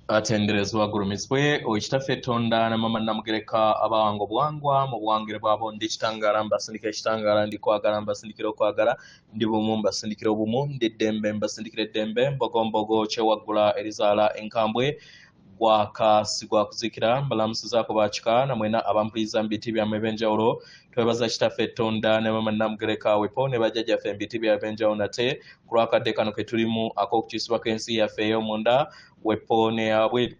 Atenderezebwa agulumizibwe oyo Kitaffe Tonda ne Maama Namugereka abawanga obuwangwa mu buwangire bwabo. Ndi kitangaala mbasindikira ekitangaala, ndi kwagala mbasindikira okwagala, ndi bumu mbasindikira obumu, ndi ddembe mbasindikira eddembe, mbogombogo kyewaggula erizaala enkambwe, gwaka si gwa kuzikira. Mbalamusizaako bakika namwena abampuliriza mu biti byammwe ebyenjawulo. Twebaza Kitaffe Tonda ne Maama Namugereka wepo ne bajjajjaffe mu biti byabwe ebyenjawulo nate ku lwakadde kano ke tulimu ak'okukyusibwako ensi yaffe ey'omunda wepo neyabweru.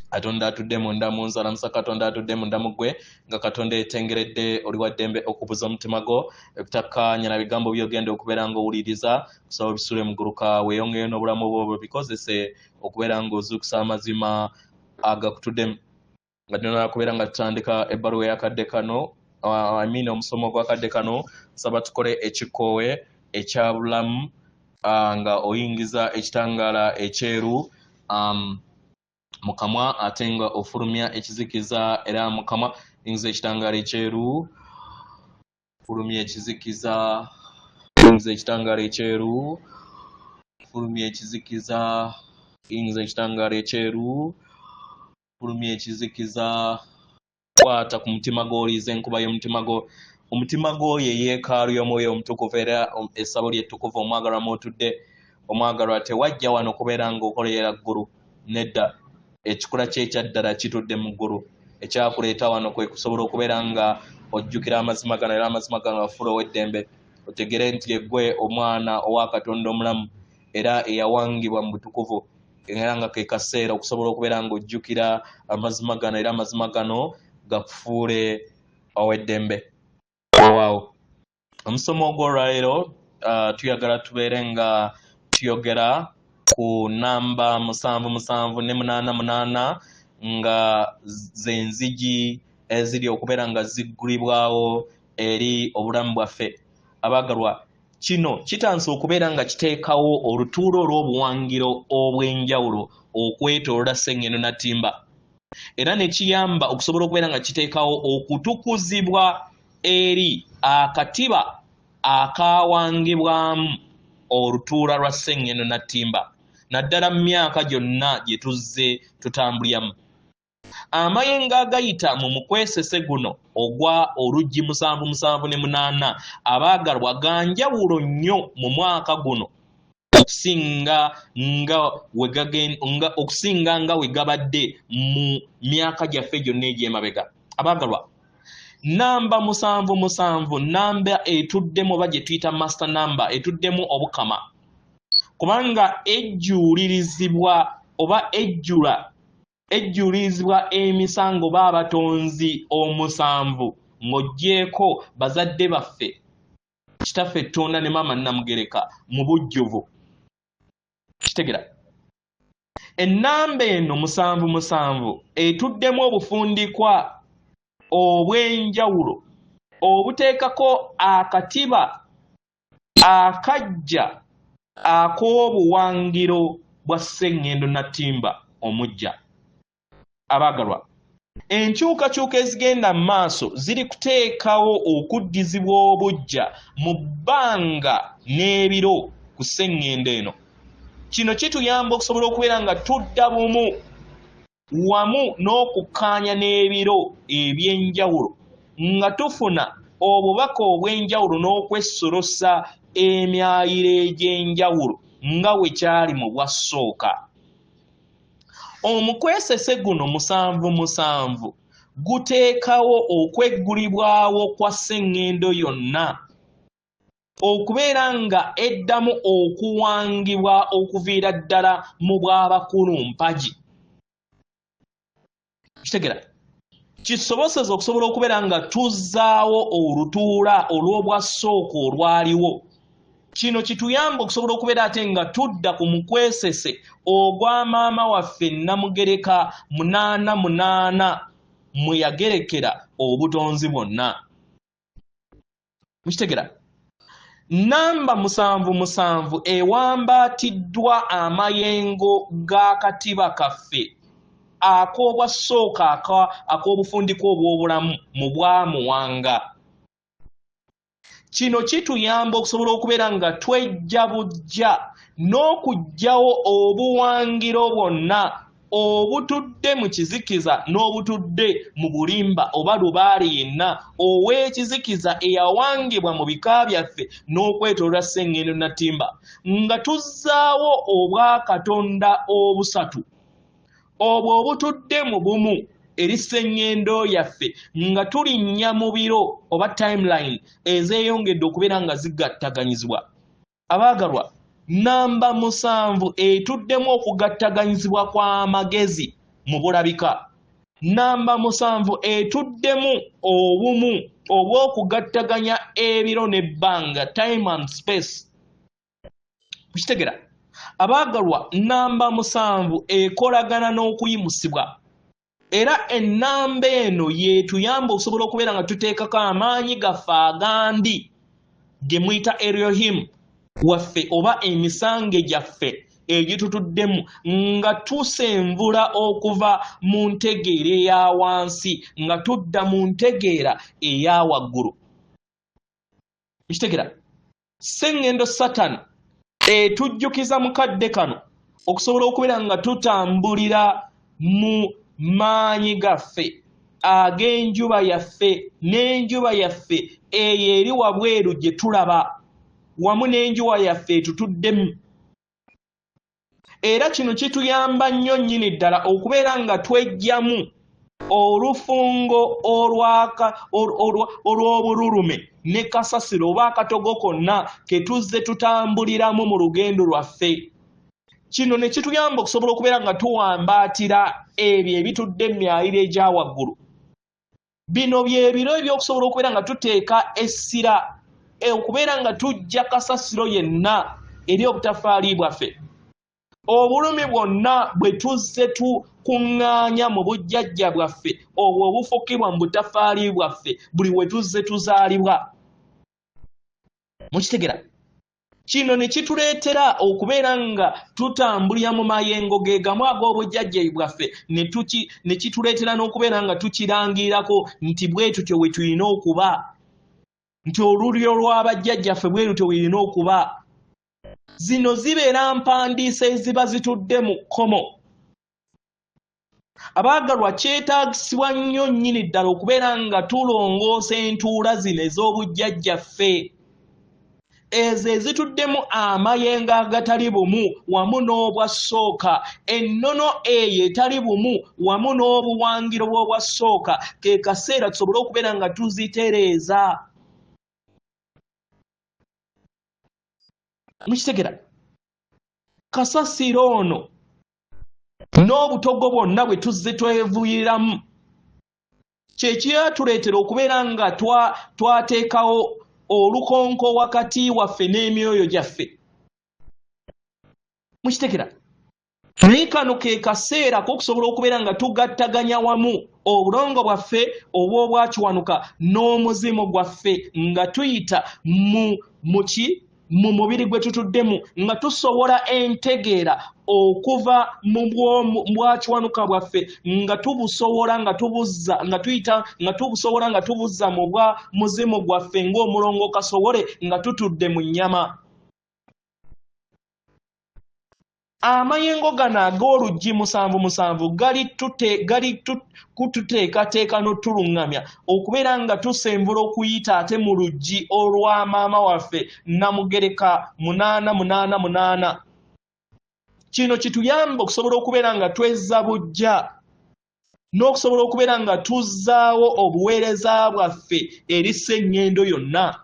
Katonda atudde munda mu nze alamusa Katonda atudde munda mu ggwe, nga Katonda etengeredde oli wa ddembe okubuza omutima gwo ekutakkaanya na bigambo by'ogenda okubeera ng'owuliriza. Kusaba obisule muguluka weeyongeyo n'obulamu bwo bikozese okubeera ng'ozuukusa amazima agakutuddemu. Nga tunala kubeera nga tutandika ebbaluwa eyakadde kano, I mean omusomo gw'akadde kano, nsaba tukole ekikoowe ekya bulamu, nga oyingiza ekitangaala ekyeru mu kamwa ate nga ofulumya ekizikiza era mu kamwa. Yingiza ekitangaala ekyeru, fulumya ekizikiza, yingiza ekitangaala ekyeru, fulumya ekizikiza, yingiza ekitangaala ekyeru, fulumya ekizikiza. Kwata ku mutima gwo, oliiza enkuba y'omutima gwo. Omutima gwo ye yeekaalu y'Omwoyo Omutukuvu era essabo ly'ettukuvu omwagalwa mw'otudde. Omwagalwa, tewajja wano kubeera ng'okolerera ggulu, nedda. Ekikula kye ekyaddala kitudde mu ggulu. Ekyakuleeta wano kwe kusobola okubeera nga ojjukira amazima gano era amazima gano gafuula ow'eddembe, otegere nti yeggwe omwana owa Katonda omulamu era eyawangibwa mu butukuvu, era nga ke kaseera okusobola okubeera ng'ojjukira amazima gano era amazima gano gakufuule ow'eddembe. Weewaawo, omusomo ogw'olwaleero tuyagala tubeere nga tuyogera ku namba 77 ne 88 nga z'enzigi eziri okubeera nga ziggulibwawo eri obulamu bwaffe. Abaagalwa, kino kitandise okubeera nga kiteekawo olutuula olw'obuwangiro obw'enjawulo okwetoolola Sseŋŋendo Natimba, era ne kiyamba okusobola okubeera nga kiteekawo okutukuzibwa eri akatiba akawangibwamu olutuula lwa Sseŋŋendo Natimba, naddala mu myaka gyonna gye tuzze tutambuliramu. Amayengo agayita mu mukwesese guno ogwa oluggi 77 ne 8, abaagalwa, ga njawulo nnyo mu mwaka guno okusinga nga we gabadde mu myaka gyaffe gyonna egy'emabega. Abaagalwa, namba 77 namba etuddemu oba gye tuyita master number, etuddemu obukama, kubanga ejjuulirizibwa oba ejjula ejjuulirizibwa emisango ba abatonzi omusanvu, ng'oggyeeko bazadde baffe Kitaffe Tonda ne Maama Namugereka mu bujjuvu. Kitegera ennamba eno 77 etuddemu obufundikwa obw'enjawulo obuteekako akatiba akajja ak'obuwangiro bwa Sseŋŋendo Natimba omujja. Abaagalwa, enkyukakyuka ezigenda mu maaso ziri kuteekawo okuddizibwa obuggya mu bbanga n'ebiro ku sseŋŋendo eno. Kino kituyamba okusobola okubeera nga tudda bumu wamu n'okukkaanya n'ebiro eby'enjawulo, nga tufuna obubaka obw'enjawulo n'okwessolosa emyayiro egy'enjawulo nga we kyali mu bwassooka. Omukwesese guno 77 guteekawo okweggulibwawo kwa sseŋŋendo yonna okubeera nga eddamu okuwangibwa okuviira ddala mu bwabakulu mpagi. Kitegera kisoboseza okusobola okubeera nga tuzzaawo olutuula olw'obwassooka olwaliwo. Kino kituyamba okusobola okubeera ate nga tudda ku mukwesese ogwa maama waffe Namugereka 88 mwe yagerekera obutonzi bwonna. Mukitegera namba 77 ewambaatiddwa amayengo g'akatiba kaffe ak'obwassooka ak'obufundikwa obw'obulamu mu bwamuwanga. Kino kituyamba okusobola okubeera nga twejja bujja n'okuggyawo obuwangiro bwonna Obutudde mu kizikiza n'obutudde mu bulimba oba lubaale yenna ow'ekizikiza eyawangibwa mu bika byaffe n'okwetooloola Ssengendo Nattimba, nga tuzzaawo Obwakatonda obusatu obwo obutudde mu bumu eri Ssengendo yaffe, nga tulinnya mu biro oba timeline ezeeyongedde okubeera nga zigattaganyizibwa. Abaagalwa, nnamba 7 etuddemu okugattaganyizibwa kw'amagezi mu bulabika. Nnamba 7 etuddemu obumu obw'okugattaganya ebiro n'ebbanga, time and space. Mukitegera? Abaagalwa, nnamba 7 ekolagana n'okuyimusibwa. Era ennamba eno yeetuyamba okusobola okubeera nga tuteekako amaanyi gaffe agandi ge muyita Elohim waffe oba emisange gyaffe egitutuddemu, nga tusenvula okuva mu ntegeera eya wansi nga tudda mu ntegeera eya waggulu. Mukitegera? Ssengendo Satan etujjukiza mu kadde kano okusobola okubeera nga tutambulira mu maanyi gaffe ag'enjuba yaffe n'enjuba yaffe eyo eri wabweru gye tulaba wamu n'enjuba yaffe etutuddemu. Era kino kituyamba nnyo nnyini ddala okubeera nga tweggyamu olufungo olw'obululume ne kasasiro oba akatogo konna ke tuzze tutambuliramu mu lugendo lwaffe. Kino ne kituyamba okusobola okubeera nga tuwambaatira ebyo ebitudde mu myaliro egya waggulu. Bino bye biro eby'okusobola okubeera nga tuteeka essira okubeera nga tuggya kasasiro yenna eri obutafaali bwaffe. Obulumi bwonna bwe tuzze tukuŋŋaanya mu bujjajja bwaffe obwo obufukibwa mu butafaali bwaffe buli we tuzze tuzaalibwa. Mukitegera? Kino ne kituleetera okubeera nga tutambulira mu mayengo ge gamu ag'obujjajja bwaffe, ne kituleetera n'okubeera nga tukirangirirako nti bwe tutyo bwe tulina okuba, nti olulyo lw'abajjajjaffe bwe lutyo bwe lulina okuba. Zino zibeera mpandiisa eziba zitudde mu kkomo. Abaagalwa, kyetaagisibwa nnyo nnyini ddala okubeera nga tulongoosa entuula zino ez'obujjajjaffe, ezo ezituddemu amayengo agatali bumu wamu n'obwassooka, ennono eyo etali bumu wamu n'obuwangiro bw'obwassooka. Ke kaseera tusobole okubeera nga tuzitereeza. Mukitegera? Kasasiro ono n'obutogo bwonna bwe tuzze twevuyiriramu kye kyatuleetera okubeera nga twateekawo olukonko wakati waffe n'emyoyo gyaffe. Mukitegera? Naye kano ke kaseera k'okusobola okubeera nga tugattaganya wamu obulongo bwaffe obw'obwakiwanuka n'omuzimu gwaffe nga tuyita mu muki mu mubiri gwe tutuddemu, nga tusobola entegeera okuva mu bwakiwanuka bwaffe, nga tubusobola nga tubuzza nga tuyita nga tubusobola nga tubuzza mu bwa muzimu gwaffe ng'omulongo kasowole nga tutudde mu nnyama. Amayengo gano ag'oluggi 77 gali kututeekateeka n'otuluŋŋamya okubeera nga tusenvula okuyita ate mu luggi olwa maama waffe Namugereka 888. Kino kituyamba okusobola okubeera nga twezza buggya n'okusobola okubeera nga tuzzaawo obuweereza bwaffe eri sseŋŋendo yonna.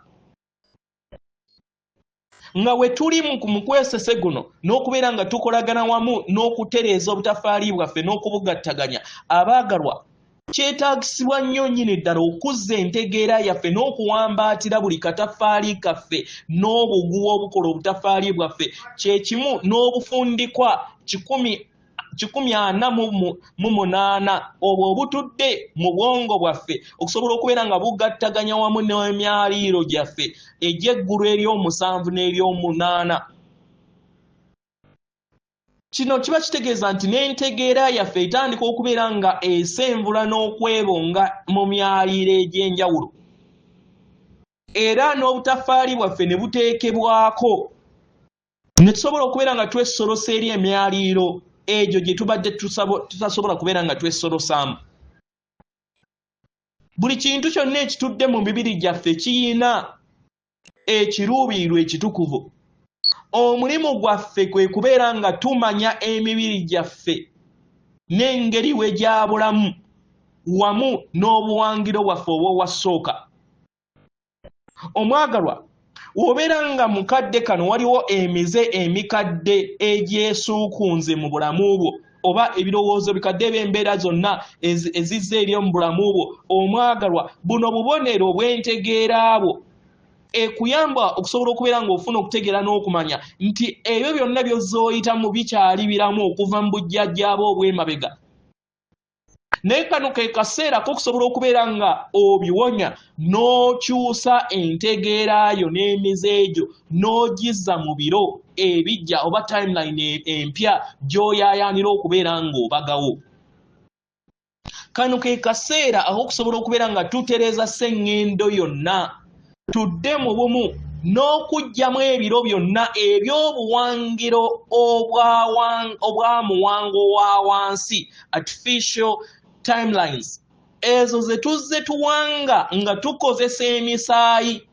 Nga we tuli mu mukwesese guno n'okubeera nga tukolagana wamu n'okutereeza obutafaali bwaffe n'okubugattaganya, abaagalwa, kyetaagisibwa nnyo nnyini ddala okuzza entegeera yaffe n'okuwambaatira buli katafaali kaffe n'obuguwa obukola obutafaali bwaffe, kye kimu n'obufundikwa 148 obwo obutudde mu bwongo bwaffe okusobola okubeera nga bugattaganya wamu n'emyaliiro gyaffe egy'eggulu ery'omusanvu n'ery'omunaana. Kino kiba kitegeeza nti n'entegeera yaffe etandika okubeera nga esenvula n'okwebonga mu myaliiro egy'enjawulo, era n'obutafaali bwaffe ne buteekebwako ne tusobola okubeera nga twesolosa eri emyaliiro Egyo gye tubadde tutasobola kubeera nga twesolosaamu. Buli kintu kyonna ekitudde mu mibiri gyaffe kiyina ekiruubirirwa ekitukuvu. Omulimu gwaffe kwe kubeera nga tumanya emibiri gyaffe n'engeri we gyabulamu wamu n'obuwangiro bwaffe obw'owasooka. Omwagalwa, w'obeera nga mu kadde kano waliwo emize emikadde egyesuukunze mu bulamu bwo, oba ebirowoozo bikadde eby'embeera zonna ezizze eri mu bulamu bwo, omwagalwa, buno bubonero bw'entegeera bwo ekuyamba okusobola okubeera ng'ofuna okutegeera n'okumanya nti ebyo byonna by'ozze oyitamu bikyali biramu okuva mu bujjajjaabo obw'emabega. Naye kano ke kaseera k'okusobola okubeera nga obiwonya n'okyusa entegeera yo n'emize gyo n'ogizza mu biro ebijja oba timeline empya gy'oyaayaanira okubeera ng'obagawo. Kano ke kaseera ak'okusobola okubeera nga tutereeza sseŋŋendo yonna, tudde mu bumu n'okuggyamu ebiro byonna eby'obuwangiro obwa muwango wa wansi, artificial timelines, ezo ze tuzze tuwanga nga tukozesa emisaayi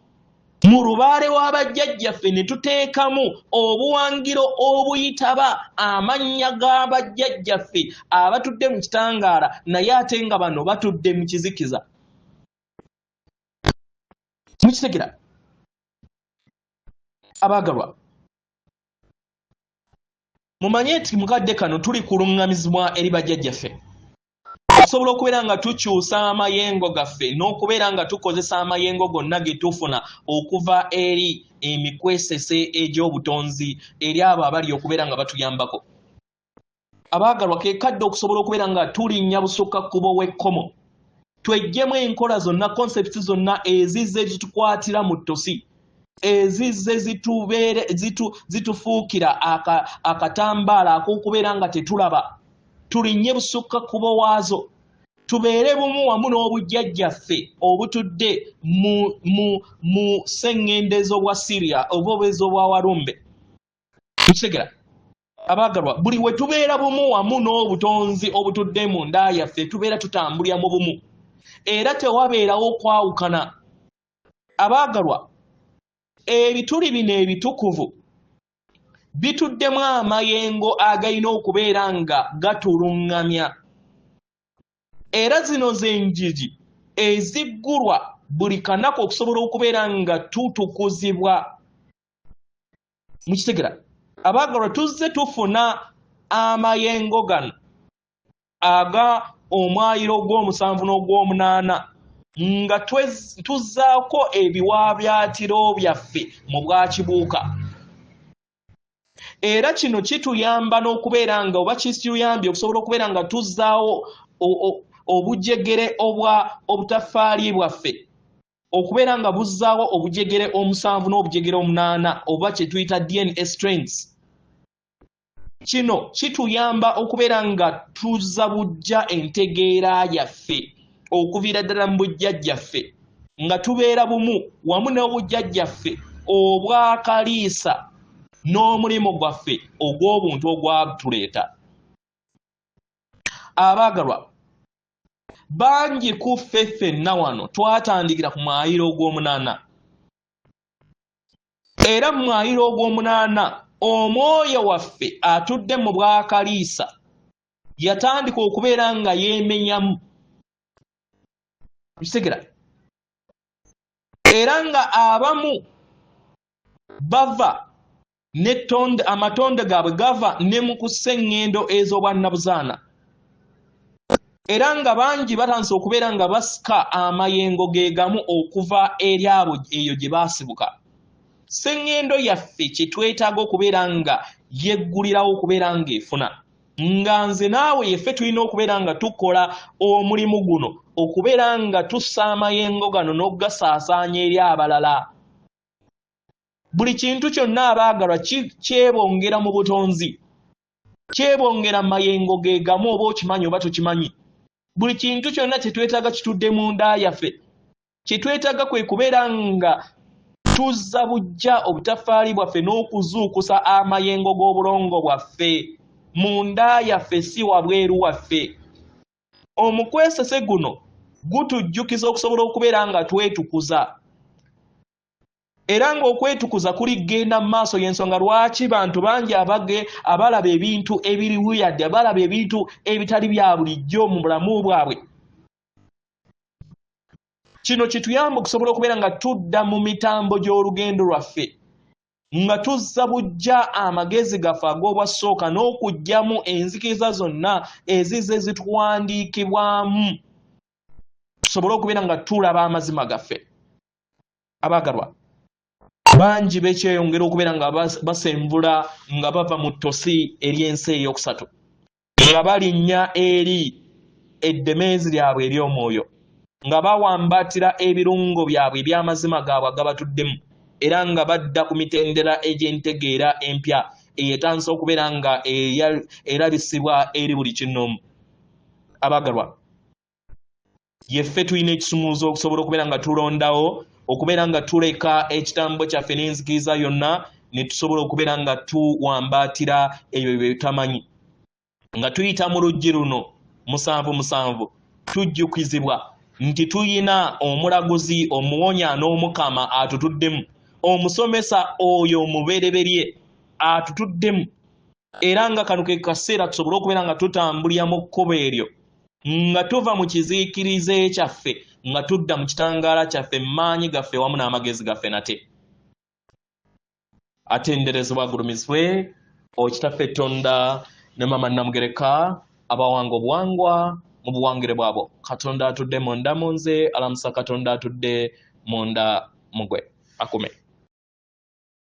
mu lubaale wa bajjajjaffe ne tuteekamu obuwangiro obuyitaba amannya ga bajjajjaffe abatudde mu kitangaala naye ate nga bano batudde mu kizikiza. Mukitegera abaagalwa? Mumanye nti mukadde kano tuli kuluŋŋamizibwa eri bajjajjaffe okusobola okubeera nga tukyusa amayengo gaffe n'okubeera nga tukozesa amayengo gonna ge tufuna okuva eri emikwesese egy'obutonzi eri abo abali okubeera nga batuyambako. Abaagalwa, ke kadde okusobola okubeera nga tulinnya busukka kkubo w'ekkomo, tweggyemu enkola zonna, concepts zonna ezizze zitukwatira mu ttosi, ezizze zitubeere zitufuukira akatambaala ak'okubeera nga tetulaba. Tulinnye busukka kkubo waazo, tubeere bumu wamu n'obujjajjaffe obutudde mu sseŋŋendo ez'obwa Syria oba obw'ez'obwa Walumbe. Mukitegera abaagalwa? Buli we tubeera bumu wamu n'obutonzi obutudde mu nda yaffe, tubeera tutambulira mu bumu era tewabeerawo kwawukana. Abaagalwa, ebituli bino ebitukuvu bituddemu amayengo agalina okubeera nga gatuluŋŋamya, era zino z'enjigi eziggulwa buli kanaku okusobola okubeera nga tutukuzibwa. Mukitegera abaagalwa? Tuzze tufuna amayengo gano aga omwayiro ogw'omusanvu n'ogw'omunaana nga tuzzaako ebiwaabyatiro byaffe mu bwakibuuka, era kino kituyamba n'okubeera nga oba kituyambye okusobola okubeera nga tuzzaawo obujegere obwa obutaffaali bwaffe okubeera nga buzzaawo obujegere omusanvu n'obujegere omunaana oba kye tuyita DNA strands. Kino kituyamba okubeera nga tuzza bujja entegeera yaffe okuviira ddala mu bujjajjaffe, nga tubeera bumu wamu n'obujjajjaffe obwakaliisa n'omulimu gwaffe ogw'obuntu ogwatuleeta. Abaagalwa, bangi ku ffe ffenna wano twatandikira ku mwayiro ogw'omunaana, era mu mwayiro ogw'omunaana omwoyo waffe atudde mu bwakaliisa yatandika okubeera nga yeemenyamu. Kitegera? Era nga abamu bava n'ettonde, amatonde gaabwe gava ne mu kussa eŋŋendo ez'obwannabuzaana, era nga bangi batandise okubeera nga basika amayengo ge gamu okuva eri abo eyo gye baasibuka. Sseŋŋendo yaffe kye twetaaga okubeera nga yeggulirawo okubeera ng'efuna nga nze naawe yeffe tulina okubeera nga tukola omulimu guno okubeera nga tussa amayengo gano n'okugasaasaanya eri abalala. Buli kintu kyonna abaagalwa kyebongera mu butonzi, kyebongera mu mayengo ge gamu, oba okimanyi oba tokimanyi. Buli kintu kyonna kye twetaaga kitudde mu nda yaffe. Kye twetaaga kwe kubeera nga tuzza buggya obutaffaali bwaffe n'okuzuukusa amayengo g'obulongo bwaffe. Munda yaffe, si wabweru waffe. Omukwesese guno gutujjukiza okusobola okubeera nga twetukuza, era ng'okwetukuza kuli genda mu maaso. Y'ensonga lwaki bantu bangi abalaba ebintu ebiri weird, abalaba ebintu ebitali bya bulijjo mu bulamu bwabwe. Kino kituyamba okusobola okubeera nga tudda mu mitambo gy'olugendo lwaffe, nga tuzza bujja amagezi gaffe ag'obwasooka n'okuggyamu enzikiriza zonna ezizze zituwandiikibwamu, tusobole okubeera nga tulaba amazima gaffe. Abaagalwa, bangi bekyeyongera okubeera nga basenvula nga bava mu ttosi ery'ensi ey'okusatu, nga balinnya eri eddemeezi lyabwe ery'omwoyo, nga bawambatira ebirungo byabwe eby'amazima gaabwe agabatuddemu, era nga badda ku mitendera egy'entegeera empya eyetandise okubeera nga erabisibwa eri buli kinnoomu. Abaagalwa, yeffe tulina ekisumuuzo okusobola okubeera nga tulondawo okubeera nga tuleka ekitambo kyaffe n'enzikiriza yonna, ne tusobola okubeera nga tuwambaatira ebyo bye tutamanyi. Nga tuyita mu luggi luno 77, tujjukizibwa nti tuyina omulaguzi, omuwonya n'omukama atutuddemu, omusomesa oyo omubereberye atutuddemu, era nga kano ke kaseera tusobole okubeera nga tutambulira mu kkubo eryo, nga tuva mu kiziikirize kyaffe nga tudda mu kitangaala kyaffe, maanyi gaffe wamu n'amagezi gaffe. Nate atenderezebwa, agulumizibwe okitaffe Tonda ne Mama Namugereka, abawanga obuwangwa mu buwangire bwabo. Katonda atudde munda mu nze alamusa Katonda atudde munda mugwe akume.